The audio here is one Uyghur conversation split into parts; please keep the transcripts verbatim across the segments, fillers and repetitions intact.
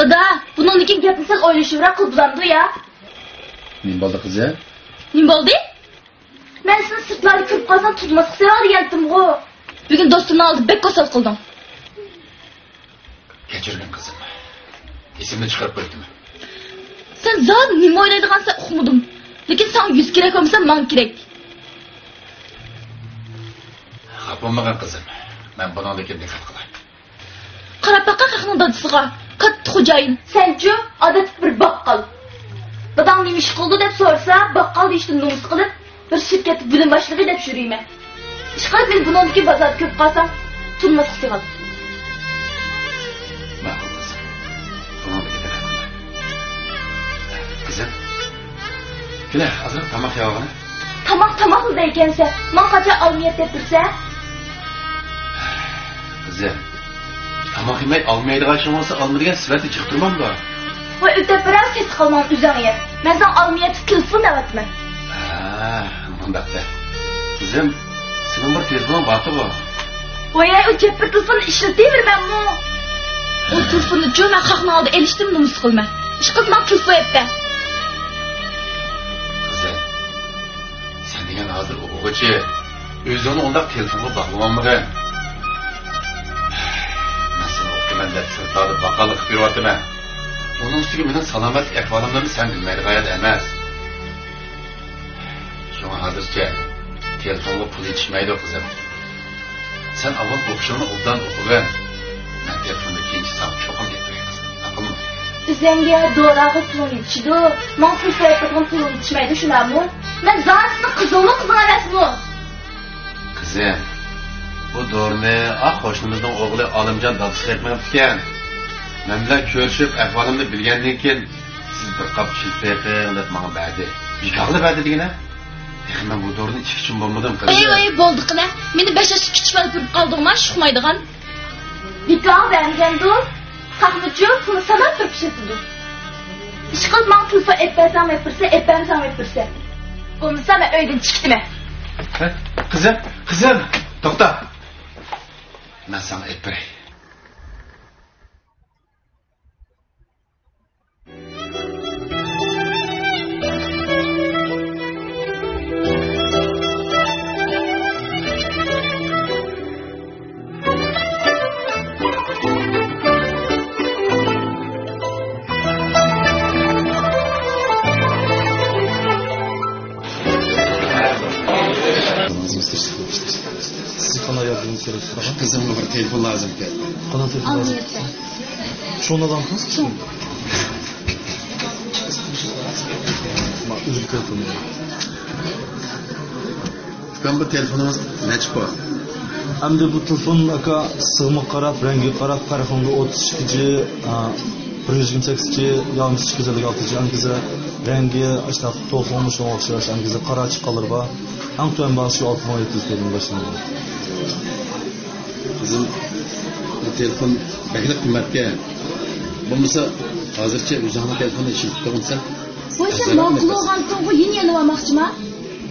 دادا، بۇنىڭدىن كېيىن گەپنى سەل ئويلىشىۋراق قىل، بولامدۇ يا؟ نېمە بولدى، قىزىم؟ نېمە بولدى؟ مەن سېنى سىرتلاردا كۆرۈپ قالسام تۇتماسقا سېلىڭ دېگەنتىمغۇ. بۈگۈن دوستۇمنىڭ ئالدىدا بەك ئوسال قىلدىڭ. كەچۈرگىن، قىزىم. ئېسىمدىن چىقىرىپ قويۇپتىمەن. سەن زادى نېمە ئويلايدىغانسەن ئۇقمىدىم. لېكىن ساڭا يۈز كېرەك بولمىسا، ماڭا كېرەك. خاپا بولمىغىن، قىزىم. مەن بۇنىڭدىن كېيىن دىققەت قىلاي. قاراپ باققان خەقنىڭ دادىسىغا، كاتتا خوجايىن. سەنچۇ، ئادەتتىكى بىر باققال. داداڭ نېمە ئىش قىلىدۇ دەپ سورىسا، باققال دېيىشتىن نومۇس قىلىپ، بىر شىركەتتە بۆلۈم باشلىقى دەپ يۈرىمەن. ئىشقىلىپ، مېنى بۇنىڭدىن كېيىن بازاردا كۆرۈپ قالساڭ، تونۇماسقا سېغىن. ماقۇل، قىزىم. بۇنىڭدىن كېيىن دىققەت قىلاي. قىزىم، كېلە، ئازراق تاماق يەۋالغىنە. تاماق، تاماقلا دەيكەنسەن. ماڭا قاچان ئالما يەپ دەپ تۇرسەن؟ قىزىم، تاماق يېمەي ئالما يەيدىغان ئىشىڭ بولسا، ئالما دېگەن سۈرەتتە جىق تۇرمامدۇ؟ ۋاي، ئۆتەپ بېرەڭ، سېسىق قالماڭ ئۆزۈڭ يە. مەن ساڭا ئالما يەپ تېلېفون دەۋاتىمەن. ھە، مۇنداق دە. قىزىم، سېنىڭ بىر تېلېفونۇڭ بارتىغۇ؟ ۋاي، ئۇ چەپپە تېلېفوننى ئىشلىتىۋېرىمەنمۇ. ئۇ تېلېفوننىچۇ مەن خەقنىڭ ئالدىدا ئېلىشتىن نومۇس قىلىمەن. ئىشقىلىپ ماڭا تېلېفون ئېلىپ بەر. قىزىم، سەن دېگەن ھازىر ئوقۇغۇچى، ئۆزۈڭنى ئۇنداق تېلېفونغا باغلىۋالمىغىن. مەن سېنى ئوقۇتىمەن دەپ سىرتلاردا باققاللىق قىلىپ يۈرۈۋاتىمەن. ئۇنىڭ ئۈستىگە مېنىڭ سالامەتلىك ئەھۋالىمنىمۇ سەن بىلمەيدىغان يەردە ئەمەس. شۇڭا ھازىرچە تېلېفونغا پۇل يېتىشمەيدۇ، قىزىم. سەن ئاۋۋال ئوقۇشۇڭنى ئوبدان ئوقۇغىن. مەن تېلېفوندا كېيىنچە ساڭا چوقۇم گەپ بېرەي، قىزىم. ئاقىلمۇ؟ ئۆزەڭگە، دورىغا پۇلۇڭ يېتىشىدۇ، ماڭا پۇل سەرپ قىلىدىغان پۇلۇڭ يېتىشمەيدۇ، شۇنداقمۇ؟ مەن زادى سېنىڭ قىزىڭمۇ، قىزىڭ ئەمەسمۇ؟ قىزىم، بۇ دورىنى ئا قوشنىمىزنىڭ ئوغلى ئالىمجان دادىسىغا ئېلىپ مېڭىپتىكەن. مەن بىلەن كۆرۈشۈپ، ئەھۋالىمنى بىلگەندىن كېيىن، سىز بىر قاپ چىلپىقىڭ دەپ ماڭا بەردى. بىكارلا بەردى دېگىنە. تېخى مەن بۇ دورىنى ئىچكۈچىمۇ بولمىدىم، قىزىم. ئەي، ئەي، بولدى قىلە. مېنى بەش ياشلىق كىچىك بالا كۆرۈپ قالدىڭما، ئۇقمايدىغان. بىكارغا بەرمىگەندۇ، ساخنىچۇ، پۇلنى ساناپ تۇرۇپ ئىشلىتىدۇ. ئىشقىلىپ ماڭا تېلېفون ئېلىپ بەرسەڭ ئېلىپ بېرىسەن، ئېلىپ بەرمىسەڭ ئېلىپ بېرىسەن. بولمىسا مەن ئۆيدىن چىقىپ كېتىمەن. ھە؟ قىزىم، قىزىم، توختا. مەن ساڭا ئېلىپ بېرەي. سىزگە قانداق ياردىمىڭىز كېرەك؟ قىزىمغا بىر تېلېفون لازىمكەن. قانداق تېلېفون لازىم؟ شۇنى ئالامسىز؟ ما، ئۆزى تېلېفون. ئۇكام، بۇ تېلېفونىڭىز نەچچە پو؟ ئەمدى بۇ تېلېفون، ئاكا، سىزغىمۇ قاراپ، رەڭگىگە قاراپ، پەرقىڭدە ئوتتۇز ئىككى جى، ئا، بىر يۈز يىگىرمە سەككىز جى، يالمىش ئىككى يۈز ئەللىك ئالتە جى ئەڭ گۈزەل. رەڭگى ئاشۇنداق توخۇمۇ شۇڭا ئوخشاش ئەڭ گۈزەل قارا چىققانلىرى بار. ئەڭ تۆۋەن باھاسى شۇ ئالتە مىڭ يەتتە يۈز تۆتتىن باشلىنىدۇ. قىزىم، بۇ تېلېفون بەكلا قىممەتكەن. بولمىسا، ھازىرچە ئۆزۈڭنىڭ تېلېفونىنى ئىشلىتىپ تۇرغىنسەن. ۋاي، سەن ماقۇل بولغانتىڭغۇ، يەنە يېلىۋالماقچىما؟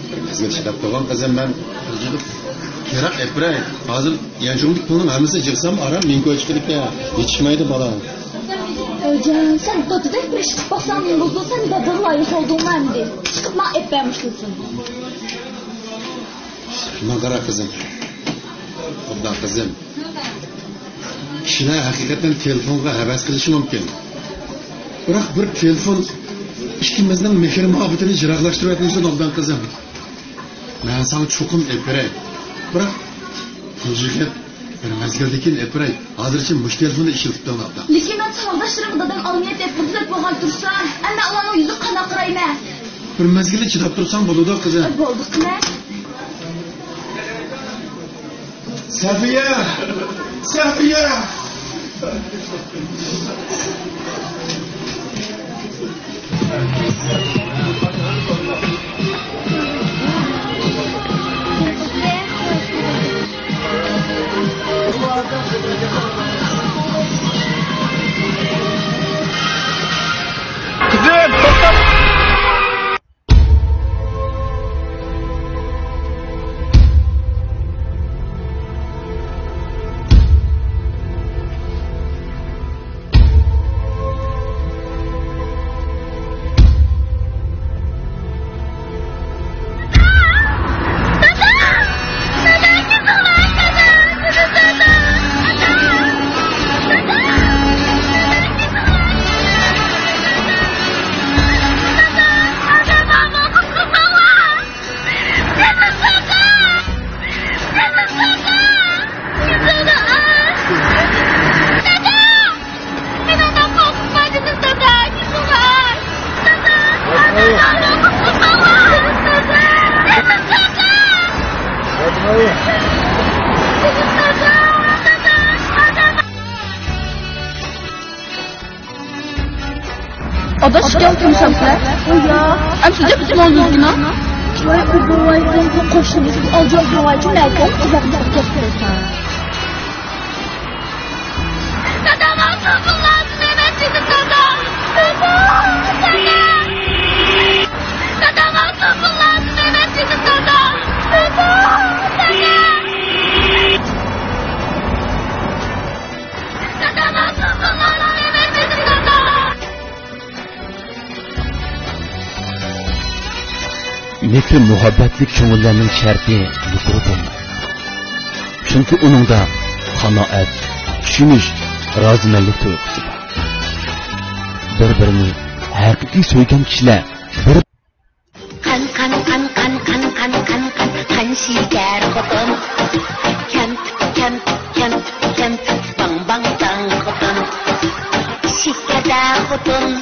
بىر مەزگىل چىداپ تۇرغىن، قىزىم، مەن كېرەك ئەپىرەي. ھازىر يانچۇقۇمدىكى پۇلنىڭ ھەممىسىنى يىغسام، ئاران مىڭ كوي چىقىدىكەن. يېتىشمەيدۇ، بالام. ئويجان، سەن دادىدەك بىر ئىش قىلىپ باقساڭ نېمە بولىدۇ؟ سەن داداڭ لايىق بولدۇڭما ئەمدى؟ چىقىپ ماڭا ئېلىپ بەرمىش تۇرسۇن. ماڭا قارا، قىزىم. ئوبدان، قىزىم. كىشىلەر ھەقىقەتەن تېلېفونغا ھەۋەس قىلىشى مۇمكىن. بىراق بىر تېلېفون ئىككىمىزنىڭ مېھىر-مۇھەببىتىنى يىراقلاشتۇرۇۋەتمىسۇن، ئوبدان، قىزىم. مەن ساڭا چوقۇم ئېلىپ بېرەي. بىراق بۇ يىگىت بىر مەزگىلدىن كېيىن ئېلىپ بېرەي. ھازىرچە مۇشۇ تېلېفوننى ئىشلىتىپ تۇرۇڭ، ئوبدان. لېكىن مەن ساۋاقداشلىرىمغا دادام ئالما يەپ دەپ بۇ دەپ بولغان تۇرسام، ئەمما ئۇلارنىڭ يۈزىگە قانداق قارايمەن؟ بىر مەزگىلدە چىداپ تۇرساڭ بولىدۇ، قىزىم. بولدى، قىلە. سەفىيە! سەفىيە! قىزىم، توختا! ئاشكام تۇرسام سىلەر. ئەمسە جەپ تۇتماڭ يۈزگىنە. ۋاي ئۇ بوۋاي، بۇ قوشنىمىز ئالجاق بوۋايچۇ مەكەن ئۇزاق كەتتى. دادام ئالسۇن پۇللارنى مەن دېدىم دادا. دادا، دادا. دادام ئالسۇن پۇللارنى مەن دېدىم دادا. دادا، دادا. دادام ئالسۇن پۇللارنى مەن دېدىم دادا. مېھرى مۇھەببەتلىك كۆڭۈللەرنىڭ شەرتى يۇقىرى بولمايدۇ. چۈنكى ئۇنىڭدا قانائەت، چۈشىنىش، رازىمەنلىك تۇيغۇسى بار. بىر-بىرىنى ھەقىقىي سۆيگەن كىشىلەر بىر قان، قان، قان، قان، قان، قان، قان، قان، قان شېكەر خوتۇن. كەمپۈت، كەمپۈت، كەمپۈت، كەمپۈت، باڭ، باڭ، داڭ خوتۇن. شېكەردە خوتۇن،